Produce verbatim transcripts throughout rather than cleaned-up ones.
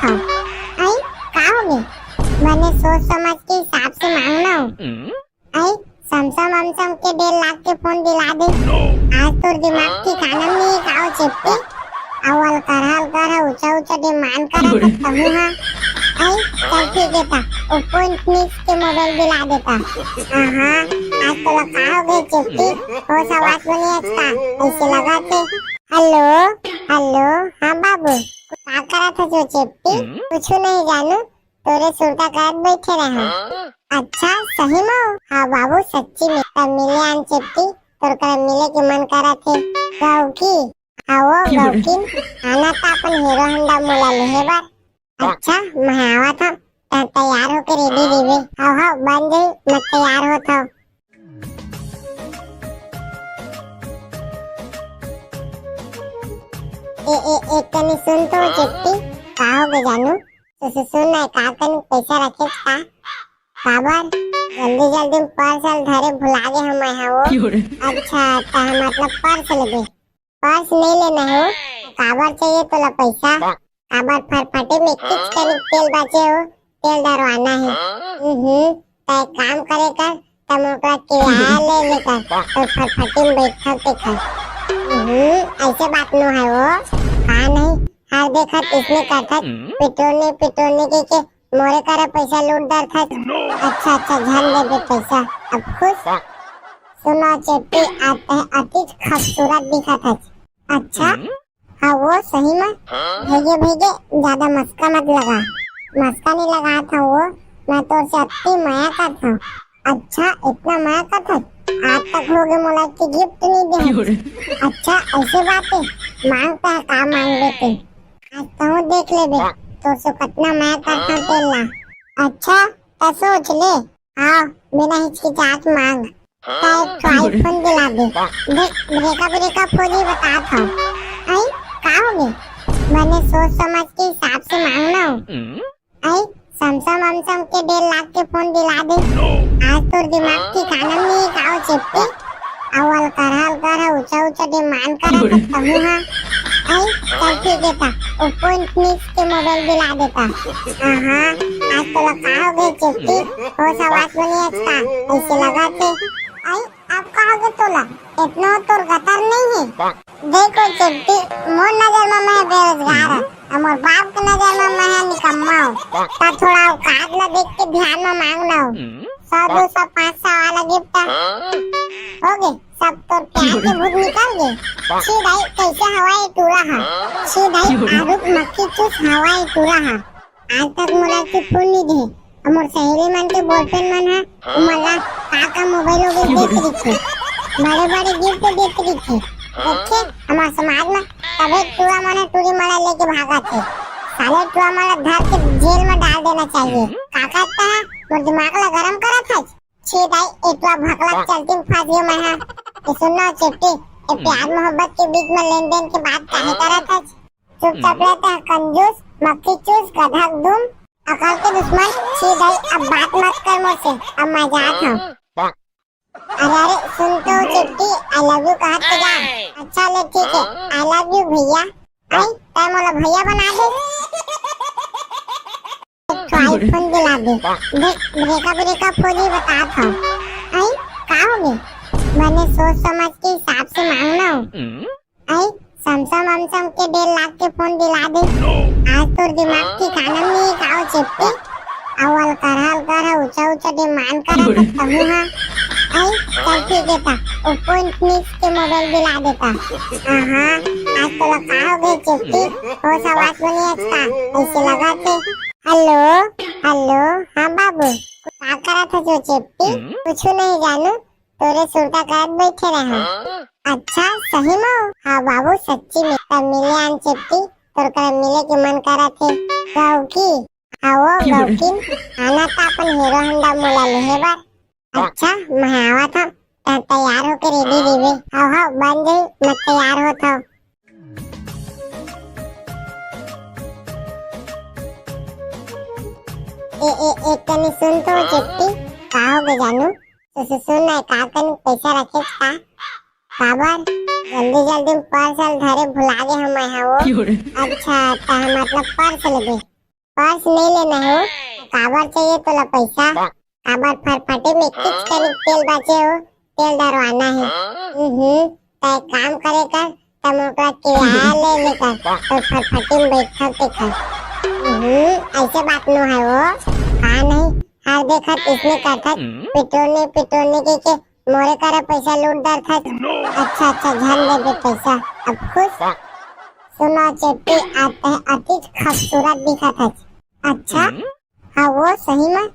हाँ। आई, का होगे? बने सोच समझ के हिसाब से मांगना हो। आई, समसम वमसम के डेढ़ लाख के फोन दिला दे। आज तोर दिमाग ठिकाना में नहीं, का हो चेपटी? अउ अलकरहा अलकरहा ऊंचा ऊंचा डिमांड करा था कहूँ हा। आई, चल ठीक है ता, ओप्पो इन्फिनिक्स के मोबाइल दिला देता। हाँ, आज तोला का होगे चेपटी? होश हवास में नहीं है का? ऐसे लगा थे। हेलो, हेलो, हाँ बाबू, का करा था जो चेपटी? कुछ नहीं जानू, तोरे सुरता करत बैठे रहा। अच्छा, सही में? हाँ बाबू, सच्ची में। तब मिले आन चेपटी, तोर करा मिले के मन करा थे। गौकी, हाँ वो गौकिन, आना था अपन हीरो होंडा मोला लेहे बर। अच्छा, मैं आवा था, तब तैयार होके रेडी रहिबे। हाँ, हाँ, बन जाई, मैं तैयार होत हूँ। ए, ए, ए, कनी सुन तो चेपटी, का होगे जानू? तो सु-, सुन ना, का कनी पैसा रखे का? काबर? जल्दी जल्दी में पर्स ल धरे भुला गे हूँ मैं हा वो। अच्छा, त हम मतलब पर्स लेबे। पर्स नहीं लेना है वो। काबर चाहिए तोला पैसा? काबर फटफटी में किच कनी तेल बाचे हो, तेल डरवाना है। हम्म, त एक काम करे कर, तम ओकरा किराया ले लेकर तो फटफटी में बैठा के खा। हम्म, ऐसे बात नो है वो। का नहीं, हर देखत इसने करता, पेट्रोल नहीं, पेट्रोल नहीं के, के मोरे करा पैसा लूट डर था। अच्छा, अच्छा, झन दे दे पैसा, अब खुश। सुनो चेपटी, आज तैं अतिच खूबसूरत दिखत हच। अच्छा, हाँ वो सही में। भैया, भैया, ज्यादा मस्का मत लगा। मस्का नहीं लगा था वो, मैं तोर से अति मया करत हूँ। अच्छा, इतना मया करत हच? आज तक होगे मोला के गिफ्ट नहीं दे। अच्छा, ऐसे बात है, मांगता है का मांग लेते। आज तो देख लेबे, तोर से कितना मया करत हूँ तेला। अच्छा, त सोच ले, हाँ, बिना हिचकिचाहट मांग। त एक ठो आईफोन दिला दे। देख, ब्रेकअप ब्रेकअप हो जी बतात हूँ। आई, का होगे? बने सोच समझ के हिसाब से मांगना हो। आई, समसम वमसम के डेढ़ लाख के फोन दिला दे। आज तोर दिमाग ठिकाना में नहीं, का हो चेपटी? अउ अलकरहा अलकरहा ऊंचा ऊंचा डिमांड करा था कहूँ हा। आई, चल ठीक है ता, ओप्पो इन्फिनिक्स के मोबाइल दिला देता। हाँ, आज तोला का होगे चेपटी? होश हवास में नहीं है का? ऐसे लगा थे। आई, अब का होगे तोला? इतना तोर गतर नहीं है। देखो चेपटी, मोर नजर में मैं बेरोजगार हूँ, अउ मोर बाप के नजर में मैं निकम्मा हूँ। त थोड़ा औकात ला देख के ध्यान में मांगना हो। सौ, दो सौ, पाँच सौ वाला गिफ्ट होगे, सब तोर प्यार के भूत निकल गे। छी दाई, कैसे हवा ये टूरा हा? छी दाई, आरुक मक्खी चूस हवा ये टूरा हा। आज तक मोला के फूल नहीं दे। अउ मोर सहेली मन के बॉयफ्रेंड मन हा, मोला का का मोबाइल वोबाइल देत रहिथे, बड़े बड़े गिफ्ट देत रहिथे। देखे, हमार समाज में तबे टूरा मन टूरी मन लेके भागत हे। साले टूरा मन धर के जेल में डाल देना चाहिए। का कहता है, मोर दिमाग ला गरम करत है। छी दाई, ए टूरा भकला के चलती में फंस गयो मैं हा। ये सुन ना चेपटी, ये प्यार मोहब्बत के बीच में लेन देन के बात काहे करत है? चुपचाप रहता है कंजूस, मक्खी चूस, गधा दुम, अकल के दुश्मन। छी दाई, अब बात मत कर मोर से, अब मैं जात हूँ। अरे, अरे, सुन तो चेपटी, I love you कहत के जा। अच्छा ले ठीक है, I love you भैया। आई, तै मोला भैया बना दे। एक ठो आईफोन दिला दे। देख, ब्रेकअप ब्रेकअप हो जी बतात हूँ। आई, का होगे? बने सोच समझ के हिसाब से मांगना हो। आई, समसम वमसम के डेढ़ लाख के फोन दिला दे। आज तोर दिमाग ठिकाना में नहीं, का हो चेपटी? अउ अलकरहा अलकरहा ऊंचा ऊंचा डिमांड करा था कहूँ हा। आई, चल ठीक है ता, ओप्पो इन्फिनिक्स के मोबाइल दिला देता। हाँ, आज तोला का होगे चेपटी? होश हवास में नहीं है का? ऐसे लगा थे। हेलो, हेलो, हाँ बाबू, का करा था जो चेपटी? कुछ नहीं जानू, तोरे सुरता करत बैठे रहा। अच्छा, सही में? हाँ बाबू, सच्ची में। तब मिले आन चेपटी, तोर करा मिले के मन करा थे। गौकी, हाँ वो गौकिन, आना था अपन हीरो होंडा मोला लेहे बर। अच्छा, मैं आवा था, त तैयार होके रेडी रहिबे। हाँ, हाँ, बन जाई, मैं तैयार होत हूँ। ए, ए, ए, कनी सुन तो चेपटी, का होगे जानू? तो सु-, सुन ना, का कनी पैसा रखे का? काबर? जल्दी, जल्दी में पर्स ल धरे भुला गे हूँ मैं हा वो। अच्छा, त मतलब पर्स लेबे। पर्स नहीं लेना है वो। काबर चाहिए तोला पैसा? काबर फटफटी में किच कनी तेल बाचे हो, तेल डरवाना है। हम्म, तय काम करे कर, तम ओकरा किराया ले लेकर तो फटफटी में बैठा के कर। हम्म, ऐसे बात नो है वो। कहा नहीं, हर देखत इसने करथत, पेट्रोल नहीं, पेट्रोल नहीं के, के मोरे करे पैसा लूट डरथत। अच्छा, अच्छा, झन देबे पैसा, अब खुश। सुनो चेपटी, आते हैं, अतिज खूबसूरत दिखत है। अच्छा, हाँ, वो सही में।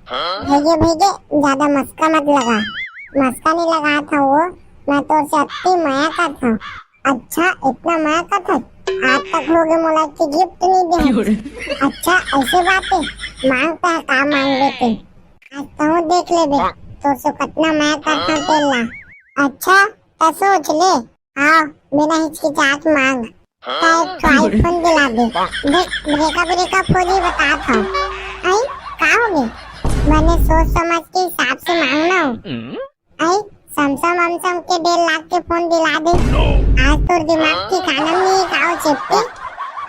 भेजे, भेजे, ज्यादा मस्का मत लगा। मस्का नहीं लगा था वो, मैं तोर से अति मया करता हूँ। अच्छा, इतना मया करता? आज तक लोगे मोला के गिफ्ट नहीं दे। अच्छा, ऐसे बात है, मांगता है, का मांग लेते? आज तो देख लेबे, तोर से कितना मया करता तेला। अच्छा, तो सोच ले। हाँ, बिना हिचकिचाहट मांग। का एक ठो iPhone दिला दे। देख, ब्रेकअप, ब्रेकअप हो जी, बतात हूँ। आई, का हो गए? मैंने सोच समझ के हिसाब से मांगना हो। आई, समसम वमसम के डेढ़ लाख के फोन दिला दे। आज तोर दिमाग ठिकाना में नहीं, का हो चेपटी?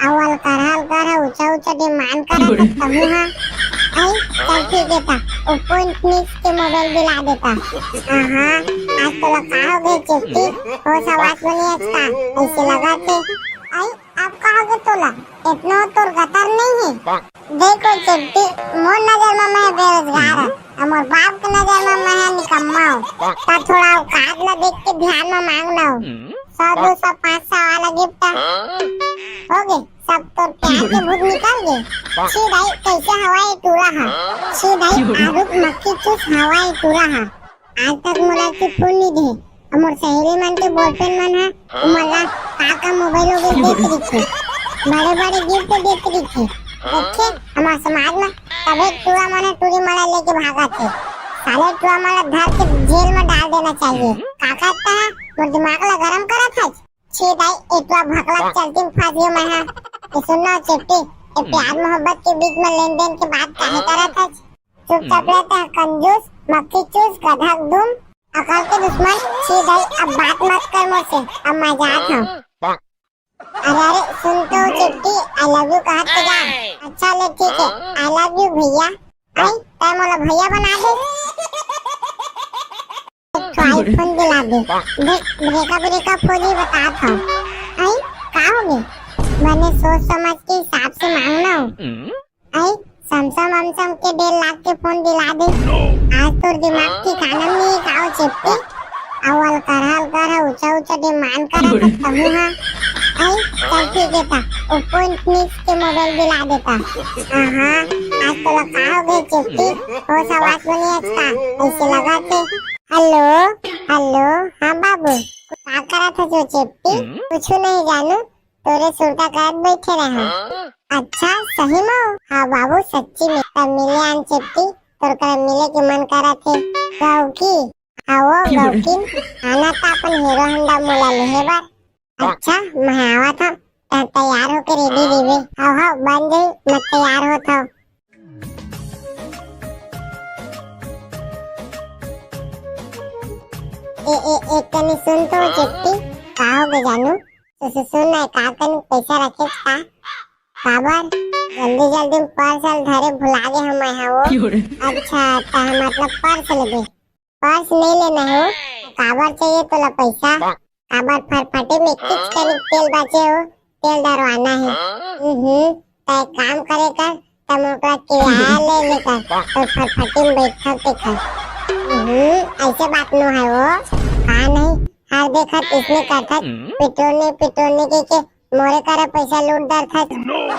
अवल करहल कर है, ऊंचा ऊंचा डिमांड कर है, तब कहूँ हाँ। आई, चल ठीक है ता, Oppo Infinix के मोबाइल दिला देता। हाँ, आज तोला का हो गए चेपटी? होश हवास बनी आज का, ऐसे लगा थे। आई, अब का हो गए तोला? इतना तोर गतर नहीं है। देखो चेपटी, मोर नजर में मैं बेरोजगार हूँ, और मोर बाप के नजर में मैं निकम्मा हूँ। तो थोड़ा औकात ला देख के ध्यान में मांगना हो। सौ, दो सौ, पाँच सौ वाला गिफ्ट हो गए, सब तोर प्यार के भूत निकल गए। छी दाई, कैसे हवा ये टूरा हा? छी दाई, आरुक मक्खी चूस हवा ये टूरा हा। आज तक मोला के फोन नहीं दे। हमर सहेली मन के बॉयफ्रेंड मन ह मोला का का मोबाइल वोबाइल देत रहिथे, बड़े बड़े गिफ्ट देत रहिथे। देखे, हमर समाज में तभे टूरा मन टूरी मन लेके भागत हे। साले टूरा मन धर के जेल में डाल देना चाहिए। का कहता है, मोर दिमाग ला गरम करत है। छी दाई, ए टूरा भकला चलती में फंस गयो मैं हा। ये सुन ना चेपटी, ये प्यार मोहब्बत के बीच में लेन देन के बात काहे करत है? चुपचाप रहता है कंजूस, मक्खी चूस, गधा दुम, अकल के दुश्मन। छी दाई, अब बात मत कर मोर से, अब मैं जात हूँ। अरे, अरे, सुन तो चेपटी, I love you कहत के जा। अच्छा ले ठीक है, I love you भैया। आई, तै मोला भैया बना दे। एक ठो iPhone दिला दे। देख, ब्रेकअप, ब्रेकअप हो जी, बतात हूँ। आई, का हो गए? मैंने सोच समझ के हिसाब से मांगना हो। आई, समसम वमसम के डेढ़ लाख के फोन दिला दे। आज तोर दिमाग ठिकाना में नहीं, का हो चेपटी? अवल करहल कर है, ऊंचा ऊंचा डिमांड कर है, तब कहूँ हाँ। आई, चल ठीक है ता, Oppo Infinix के मोबाइल दिला देता। हाँ, आज तोला का हो गए चेपटी? होश हवास बनी आज का, ऐसे लगा थे। हेलो, हेलो, हाँ बाबू, का करत है जो चेपटी? कुछ नहीं जानू, तोरे सुरता करत बैठे रहा। अच्छा, सही में? हाँ बाबू, सच्ची में। तब मिले आन चेपटी, तोर करा मिले के मन करत हे। गौकी, हाँ वो गौकी, आना था अपन हीरो होंडा मोला लेहे बर। अच्छा, मैं आवत हूँ, तब तैयार होके रेडी रहिबे। हाँ, हाँ, बन जाई, मैं तैयार होत हूँ। ए, ए, एक कनी सुन तो चेपटी, का हो गए जानू? तो सुन ना, का कनी पैसा रखे का? काबर? जल्दी जल्दी में पर्स ल धरे भुला गए हम, मैं हाँ वो। अच्छा, तो हम मतलब पर्स लेबे। पर्स नहीं लेना है वो। काबर चाहिए तोला पैसा? काबर फटफटी में किच कनी तेल बाचे हो, तेल डरवाना है। हम्म, तय काम करे कर, तम ओकरा किराया ले लेकर तो फटफटी में बैठा के कर। हम्म, ऐसे बात नो है वो। कहा नहीं, हर देखत इसने करथत, पेट्रोल नहीं, पेट्रोल नहीं के, के मोरे करे पैसा लूट डरथत।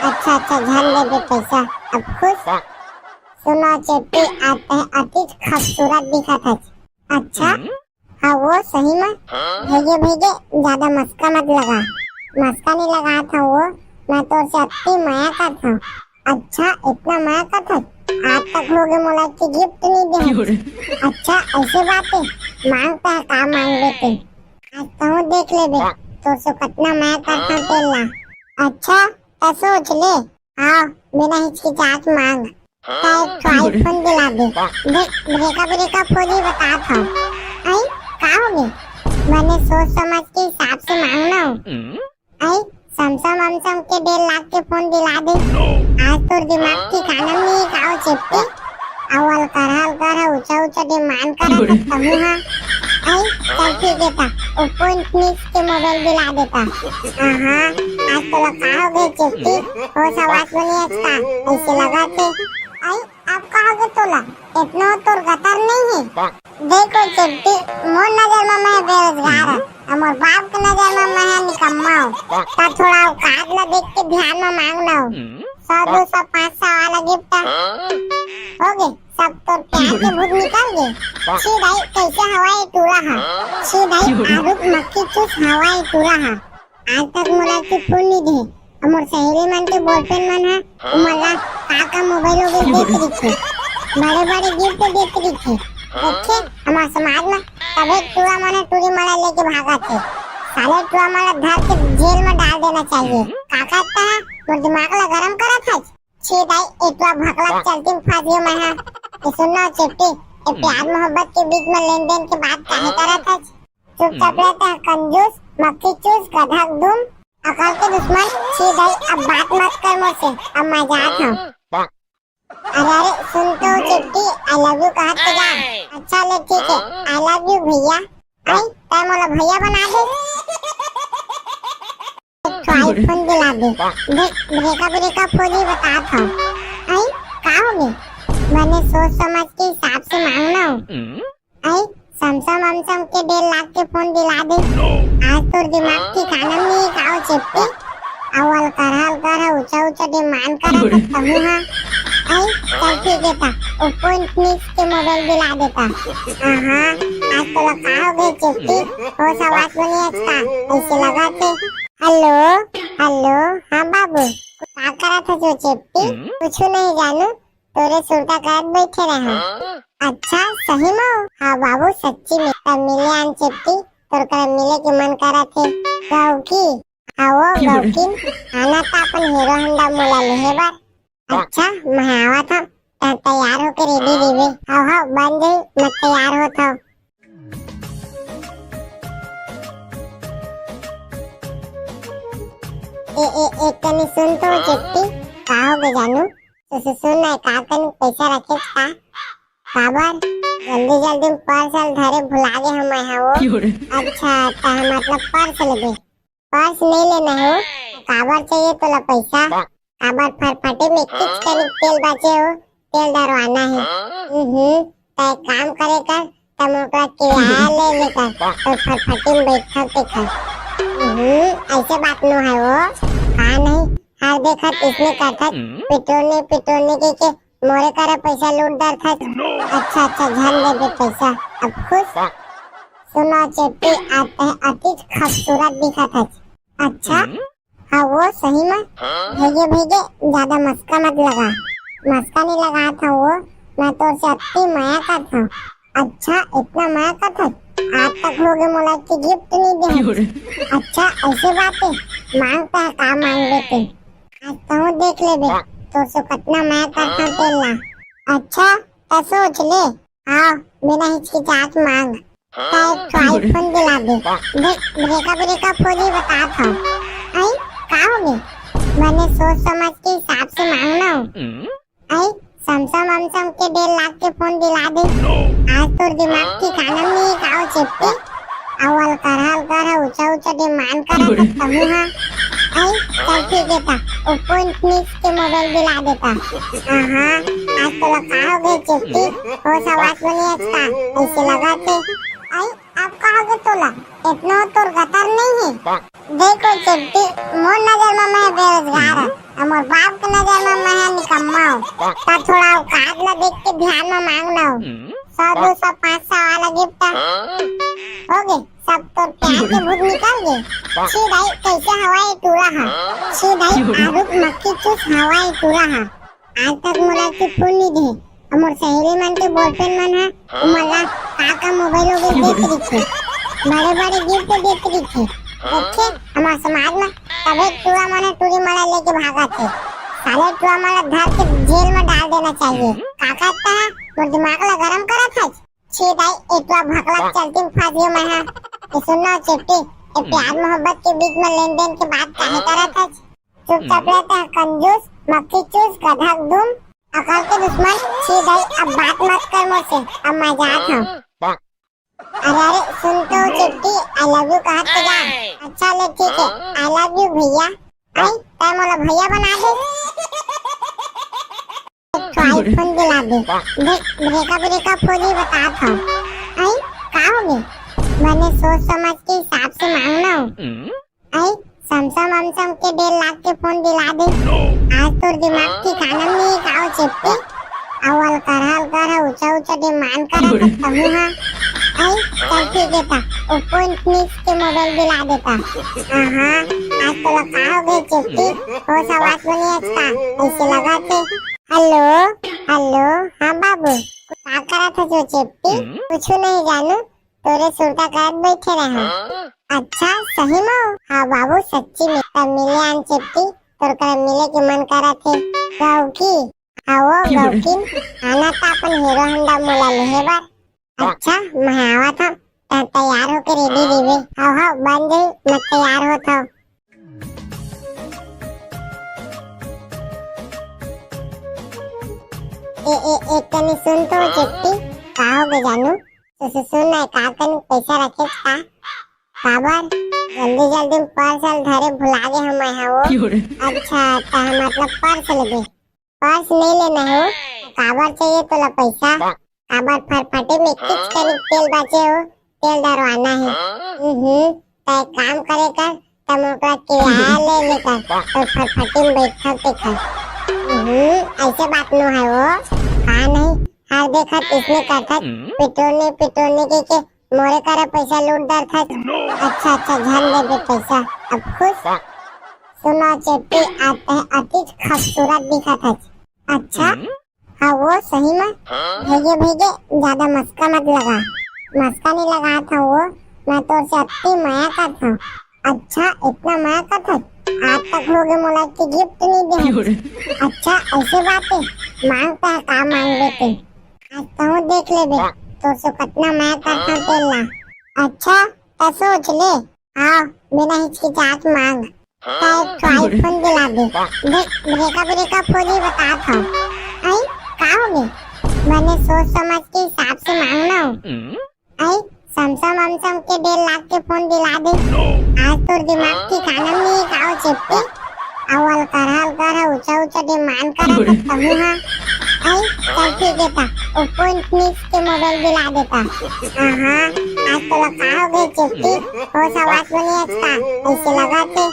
अच्छा, अच्छा, झन देबे पैसा, अब खुश। सुनो चेपटी, आते हैं, अतिज खूबसूरत दिखत है। अच्छा, हाँ, वो सही में। भेजे, भेजे, ज्यादा मस्का मत लगा। मस्का नहीं लगा था वो, मैं तोर से अति मया करता हूँ। अच्छा, इतना मया करता? आज तक लोगे मोला के गिफ्ट नहीं दे। अच्छा, ऐसे बात है, मांगता है, का मांग लेते? आज तो देख लेबे, तोर से कितना मया करता तेला। अच्छा, तो सोच ले। हाँ, बिना हिचकिचाहट मांग। का एक ठो iPhone दिला दे। देख, ब्रेकअप, ब्रेकअप हो जी, बतात हूँ। आई, का हो गए? मैंने सोच समझ के हिसाब से मांगना हो। आई, समसम वमसम के डेढ़ लाख के फोन दिला दे। आज तोर दिमाग ठिकाना में नहीं का ओ चेपटी? अउ अलकरहा अलकरहा ऊंचा ऊंचा डिमांड करत हस तहूं हा। आई, चल ठीक हे ता, Oppo Infinix के मोबाइल दिला देता। हाँ, आज तोला का हो गए चेपटी? होश हवास में नहीं हस का? ऐसे लगथे। आई, अब का हो गए तोला? इतना तोर गतर नहीं है। देखो चेपटी, मोर नजर में मैं बेरोजगार हूँ, अउ मोर बाप के नजर में मैं निकम्मा हूँ। ता थोड़ा औकात ला देख के ध्यान में मांग ना हो। सौ, दो सौ, पाँच सौ वाला गिफ्ट हो गए, सब तोर प्यार के भूत निकल गए। छी दाई, कैसे हवा ये टूरा हा? छी दाई, आरुक मक्खी चूस हवा ये टूरा हा। आज तक मोला के फोन नहीं दे। अउ मोर सहेली मन के बॉयफ्रेंड मन ह, उमन ला का का मोबाइल वोबाइल देत रहिथे, बड़े बड़े गिफ्ट देत रहिथे। देखे, हमार समाज में तभे टूरा मन ह टूरी मन ला लेके भागत हे। साले टूरा मन ला धर के जेल में डाल देना चाहिए। का करता है, मोर दिमाग ला गरम करत है। छी दाई, ए टूरा भकला के चलती में फंस गयो मैं हा। ये सुन ना चेपटी, ये प्यार मोहब्बत के बीच में लेन देन के बात काहे करत है? चुपचाप रहता है, कंजूस, मक्खी चूस, गधा दुम, अकल के दुश्मन। छी दाई, अब बात मत कर मोर से, अब मैं जात हूँ। अरे, अरे, सुन तो चेपटी, I love you कहत तो जा। अच्छा ले ठीक है, I love you भैया। आई, तै मोला भैया बना दे। एक ठो iPhone दिला दे। देख, ब्रेकअप ब्रेकअप हो जी, बतात हूँ। आई, का हो गए? मैंने सोच समझ के हिसाब से मांगना हो। आई, समसम वमसम के डेढ़ लाख के फोन दिला दे। आज तोर दिमाग ठिकाना में नहीं का ओ चेपटी? अउ अलकरहा अलकरहा ऊंचा ऊंचा डिमांड करत हस तहूं हा। आई, चल ठीक हे ता, Oppo Infinix के मोबाइल दिला देता। हाँ, आज तोला का हो गए चेपटी? होश हवास में नहीं हस का? ऐसे लगथे। हेलो, हेलो, हाँ बाबू, का करत हस ओ चेपटी? कुछ नहीं जानू, तोरे सुरता करत बैठे रहे। अच्छा, सही में? हाँ बाबू, सच्ची में। तब मिले आन चेपटी, तोर करा मिले के मन करत हे। गौकी, हाँ वो गौकिन, आना था अपन Hero Honda मोला लेहे बर। अच्छा, मैं आवत हूँ, तब तैयार होके रेडी रहिबे। हाँ हाँ, बन जाई, मैं तैयार होत हूँ। ए, ए, एक कनी सुन तो चेपटी, का हो गए जानू? तो सुन ना, का कनी पैसा रखे का? काबर? जल्दी जल्दी में पर्स ल धरे भुला गे हूँ मैं हा वो। अच्छा, ता मतलब पर्स लेबे? पर्स नहीं लेना है वो। काबर चाहिए तोला पैसा? काबर फटफटी में किच कनी तेल बाचे हो, तेल डरवाना है। हम्म, ता एक काम करे कर, तब ओकरा किराया ले लेकर तो फटफटी में बैठा के खा। हम्म, ऐसे बात नो है वो। का नहीं, हर देखत इसने करथस, पेट्रोल नहीं, पेट्रोल नहीं कह के मोरे करा पैसा लूट डरथस। अच्छा, अच्छा, झन देबे पैसा, अब खुश। सुनो चेपटी, आज तैं अतिच खूबसूरत दिखत हस। अच्छा, हाँ, वो सही में। भेजे, भेजे, ज्यादा मस्का मत लगा। मस्का नहीं लगात हूँ वो, मैं तोर से अति मया करत हूँ। अच्छा, इतना मया करत हस? आज तक हो गए मोला के गिफ्ट नहीं दे। अच्छा, ऐसे बात है, मांगता है का मांग लेते। आज तहूँ देख लेबे, तोर से कितना मया करत हूँ तेला। अच्छा, तो सोच ले। हाँ, बिना हिचकिचाहट मांग। ता एक ठो iPhone दिला दे। देख, ब्रेकअप ब्रेकअप हो जी, बतात हूँ। आई, का हो गए? मैंने सोच समझ के हिसाब से मांगना हो। आई, समसम वमसम के डेढ़ लाख के फोन दिला दे। आज तोर दिमाग ठिकाना में नहीं का ओ चेपटी? अउ अलकरहा अलकरहा ऊंचा ऊंचा डिमांड करत हस तहूं हा। आई, चल ठीक हे ता, Oppo Infinix के मोबाइल दिला देता। हाँ, आज तोला का हो गए चेपटी? होश हवास में नहीं हस का? ऐसे लगथे। आई, अब का हो गए तोला? इतना तोर गतर नहीं है। देखो चेपटी, मोर नजर में मैं बेरोजगार हूँ, अउ मोर बाप के नजर में मैं निकम्मा हूँ। ता थोड़ा औकात ला देख के ध्यान में मांग ना हो। सौ, दो सौ, पाँच सौ वाला गिफ्ट हो गए, सब तोर प्यार के भूत निकल गए। छी दाई, कैसे हवा ये टूरा हा? छी दाई, आरुक मक्खी चूस हवा ये टूरा हा। आज तक मोला के फोन नहीं दे। अउ मोर सहेली मन के बॉयफ्रेंड मन ह, उमन ला का का मोबाइल वोबाइल देत रहिथे, बड़े बड़े गिफ्ट देत रहिथे। देखे, हमार समाज में तभे टूरा मन ह टूरी मन ला लेके भागत हे। साले टूरा मन ला धर के जेल में डाल देना चाहिए। का करता है, मोर दिमाग ला गरम करत है। छी दाई, ए टूरा भकला के चलती में फंस गयो मैं हा। ए सुन ना चेपटी, ए प्यार मोहब्बत के बीच में लेन देन के बात काहे करत हस? चुपचाप रह, कंजूस, मक्खी चूस, गधा दुम, अकल के दुश्मन। छी दाई, अब बात मत कर मोर से, अब मैं जात हूँ। अरे अरे, सुन तो चिट्टी, I love you कहत तो जा। अच्छा ले ठीक है, I love you भैया। आई, तै मोला भैया बना दे। एक ठो iPhone दिला दे। देख, ब्रेकअप ब्रेकअप हो जी, बतात हूँ। आई, का हो गई? मैंने सोच समझ के हिसाब से मांगना हो। आई, समसम वमसम के डेढ़ लाख के फोन दिला दे। आज तोर दिमाग ठिकाना में नहीं, का हो चिट्टी? अउ अलकरहा अलकरहा ऊंचा ऊंचा डिमांड करा था तहू हा। आई, चल ठीक है ता, Oppo Infinix के मोबाइल दिला देता। हाँ हाँ, आज तोला का हो गए चिट्टी? होश हवास बनी आज का? ऐसे लगा थे। हेलो, हेलो, हाँ बाबू, का करा था जो चिट्टी? कुछ नहीं जानू, तोरे सुरता करत बैठे रहा। अच्छा, सही में? हाँ बाबू, सच्ची में। तब मिले आन चिट्टी, तोर कर मिले के मन करा थे। गौकी, हाँ वो गौकिन, आना था अपन हीरो होंडा मोला लेहे बर। अच्छा, मैं आवा था, त तैयार होके रेडी रहिबे। हाँ हाँ, बन जाई, मैं तैयार होत हूँ। ए, ए, एक कनी सुन तो चिट्टी, का हो गए जानू? तो सुन ना, का कनी पैसा रखे का? काबर? जल्दी जल्दी में पर्स ल धरे भुला गे हम, मैं हा वो। अच्छा, त मतलब पर्स लेबे? पर्स नहीं लेना है वो। काबर चाहिए तोला पैसा? काबर फटफटी में किच कनी तेल बाचे हो, तेल डरवाना है। हम्म, त एक काम करे कर, तब ओकरा किराया ले लेकर तो फटफटी में बैठा के खा। हम्म, ऐसे बात नो है वो। का नहीं, हर देखत इसने करथत, पेट्रोल नहीं, पेट्रोल नहीं के, के मोरे करा पैसा लूट डरथत। अच्छा अच्छा, झन देबे पैसा, अब खुश। सुनो चिट्टी, आज तै अतिच खूबसूरत दिखत है। अच्छा, हाँ वो सही में। भेजे भेजे, ज्यादा मस्का मत लगा। मस्का नहीं लगा था वो, मैं तोर से अति मया करता हूँ। अच्छा, इतना मया करता है? आज तक हो गए मोला के गिफ्ट नहीं दे। अच्छा, ऐसे बात है, मांगता है का मांग लेते। आज तो देख लेबे, तोर से कितना मया करता हूँ तेला। अच्छा, तो सोच ले, हाँ, बिना हिचकिचाहट मांग। त एक ठो iPhone दिला दे। देख, ब्रेकअप ब्रेकअप हो जी, बतात हूँ। आई, का हो गए? मैंने सोच समझ के हिसाब से मांगना हो। आई, समसम वमसम के डेढ़ लाख के फोन दिला दे। आज तोर दिमाग ठिकाना में नहीं, का हो चिट्टी? अउ अलकरहा अलकरहा ऊंचा ऊंचा डिमांड करा था तहू हा। आई, चल ठीक है ता, Oppo Infinix के मोबाइल दिला देता। हाँ हाँ, आज तोला का हो गए चिट्टी? होश हवास बनी आज का? ऐसे लगा थे।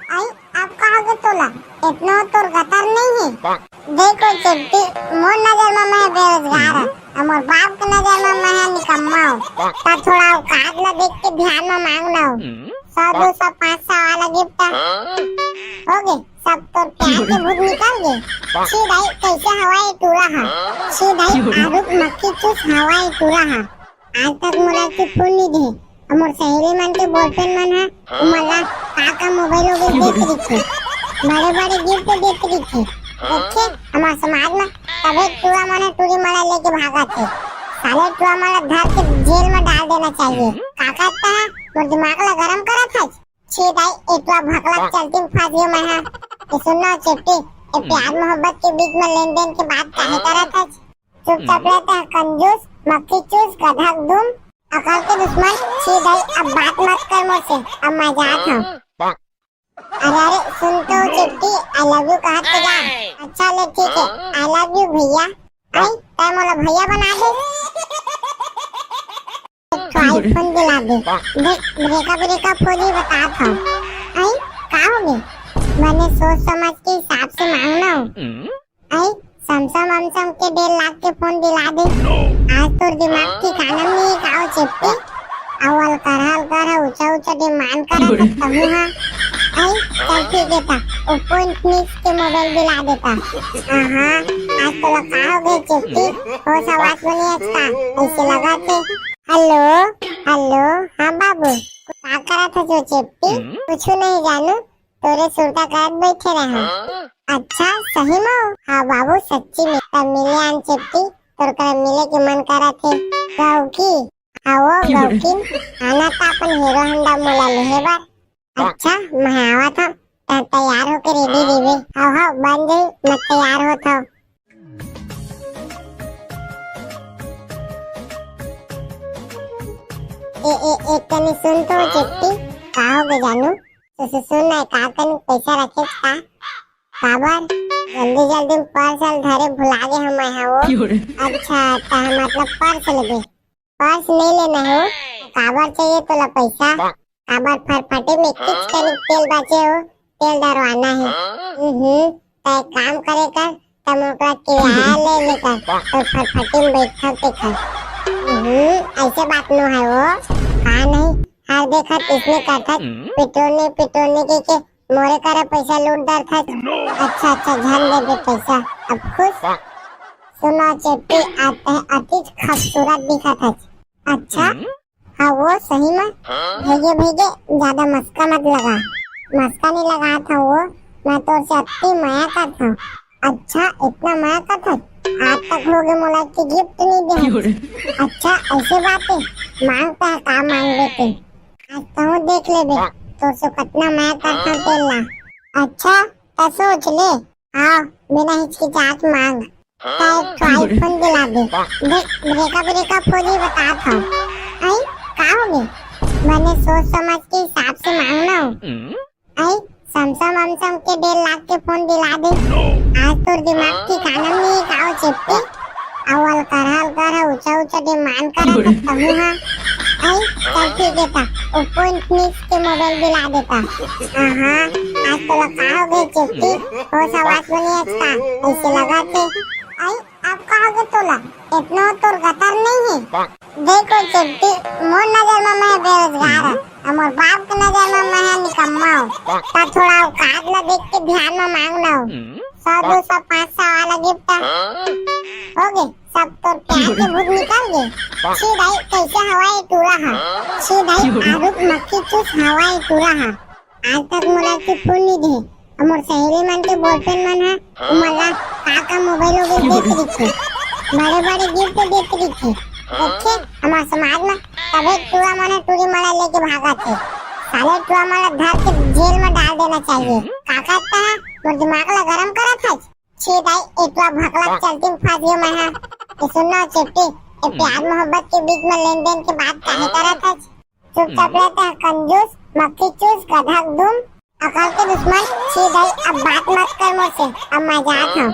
आई, अब का हो गए तोला? इतना तोर गतर नहीं है। देखो चिट्टी, मोर नजर में मैं बेरोजगार हूँ, और मोर बाप के नजर में मैं निकम्मा हूँ। त थोड़ा औकात ला देख के ध्यान में मांगना हो। सौ, दो सौ, पाँच सौ वाला गिफ्ट। हो गए, सब तोर प्यार के भूत निकल गए। छी दाई, कैसे हवा ये टूरा हा? छी दाई, आरुक मक्खी चूस हवा ये टूरा हा। आज तक मोला के फूल नहीं दे। और मोर सहेली मन के बॉयफ्रेंड मन है, उमन ला का का मोबाइल वोबाइल देत रहिथे, बड़े बड़े गिफ्ट देत रहिथे। देखे, हमार समाज में तबे टूरा मन टूरी मन ला लेके भागत है। साले टूरा मन ला धर के जेल में डाल देना चाहिए। का कहता है, मोर दिमाग ला गरम करत है। छी दाई, ए टूरा भकला के चलती में फंस गयो मैं हा। ये सुन ना चिट्टी, ये प्यार मोहब्बत के बीच में लेन देन के बात काहे करत है? चुपचाप रहता है कंजूस, मक्खी चूस, गधा दुम, अकल के दुश्मन। छी दाई, अब बात मत कर मोर से, अब मैं जात हूँ। अरे अरे, सुन तो चिट्टी, I love you कहत तो जा। अच्छा ले ठीक है, I love you भैया। आई, तै मोला भैया बना दे। एक ठो iPhone दिला दे। देख, ब्रेकअप ब्रेकअप हो जी, बतात हूँ। आई, का हो गए? मैंने सोच समझ के हिसाब से मांगना हो। आई, समसम वमसम के डेढ़ लाख के फोन दिला दे। आज तोर दिमाग ठिकाना में नहीं, का हो चिट्टी? अउ अलकरहा अलकरहा ऊंचा ऊंचा डिमांड करा था तहू हा। आई, चल ठीक है ता, Oppo Infinix के मोबाइल दिला देता। हाँ हाँ, आज तोला का हो गए चिट्टी? होश हवास बनी आज का? ऐसे लगा थे। हेलो, हेलो, हाँ बाबू, का करा था जो चिट्टी? कुछ नहीं जानू, तोरे सुरता करत बैठे रहा। अच्छा, सही में? हाँ बाबू, सच्ची में। तब मिले आन चिट्टी, तोर कर मिले के मन करा थे। गौकी, हाँ वो गौकिन, आना त अपन हीरो होंडा मोला लेहे बर। अच्छा, मैं आवत हव, त तैयार होके रेडी रहिबे। हव हव, बन जाही, मैं तैयार होत हव। ए, ए, एक कनी सुन तो चेपटी, का हो गे जानू? सु-, सु-, सुन ना, का कनी पैसा रखे का? काबर? जल्दी जल्दी में पर्स ल धरे भुला गे हंव मैं हा वो। अच्छा, त मतलब पर्स लेबे? पर्स नइ लेना हे वो। काबर चाहिए तोला पैसा? काबर फटफटी में किच कनी तेल बाचे हो, तेल डरवाना हे। हम्म, त एक काम करे कर, त मोर करा किराया ले लेकर, त फटफटी में बैठा के खा। हम्म, ऐसे बात नो हे वो। का नहीं, हर देखत इसने करथस, पेट्रोल नहीं, पेट्रोल नहीं के, के मोरे करा पैसा लूट डरथस। अच्छा, अच्छा, झन देबे पैसा, अब खुश। सुनो चेपटी, आज तैं अतिच खूबसूरत दिखत हस। अच्छा, हाँ वो सही में। भैया, भैया, ज्यादा मस्का मत लगा। मस्का नहीं लगात हंव वो, मैं तोर से अति मया करत हंव। अच्छा, इतना मया करत हस? आज तक हो गे मोला कि गिफ्ट नहीं दे। अच्छा, ऐसे बात हे, मांग त का मांगबे ते। आज तहूँ देख लेबे, तोर से कतना मया करत हंव तेला। अच्छा, त सोच ले। हाँ, बिना हिचकिचात मांग। त एक ठो आईफोन दिला दे। देख, ब्रेकअप, ब्रेकअप हो जाही, बतात हंव। आई, का हो गे? बने सोच समझ के हिसाब से मांग ना हो। आई, सैमसंग वैमसंग के डेढ़ लाख के फोन दिला दे। आज तोर दिमाग ठिकाना में नहीं हे का हो चेपटी? अउ अलकरहा अलकरहा ऊंचा ऊंचा डिमांड करत हस तहूँ हा। आई, चल ठीक हे त, Oppo Infinix के मोबाइल दिला दे त। आहा, आज तोला का हो गे चेपटी? होश हवास में नहीं हस का? ऐसे लगथे। आई, अब का हो गे तोला? इतना तोर गतर नहीं हे। देखो चेपटी, मोर नजर में मैं बेरोजगार हंव, अउ मोर बाप के नजर में मैं निकम्मा हंव। त थोड़ा औकात ला देख के ध्यान में मांग ना हो। सौ, दो सौ, पाँच सौ वाला गिफ्ट। हो गे, सब तोर प्यार के भूत निकल गे। छी दाई, कैसे हवा ये टूरा हा? छी दाई, आरुक मक्खी चूस हवा ये टूरा हा। आज तक मोला के फोन नहीं दे। अउ मोर सहेली मन के बॉयफ्रेंड मन हा, उमन ला का का मोबाइल वोबाइल देत रहिथे, बड़े बड़े गिफ्ट देत रहिथे। देखे, हमर समाज में तभे टूरा मन टूरी मन ला लेके भागत हे। साले टूरा मन ला धर के जेल में डाल देना चाहिए। का करता है, मोर दिमाग ला गरम करत है। छी दाई, ए टूरा भकला के चलती में फंस गयो मैं हा। ये सुन ना चेपटी, ये प्यार मोहब्बत के बीच में लेन देन के बात काहे करत है? चुपचाप रह तैं कंजूस, मक्खी चूस, गधा दुम। अकल के दुश्मन, छी दाई, अब बात मत कर मोर से, अब मैं जात हंव।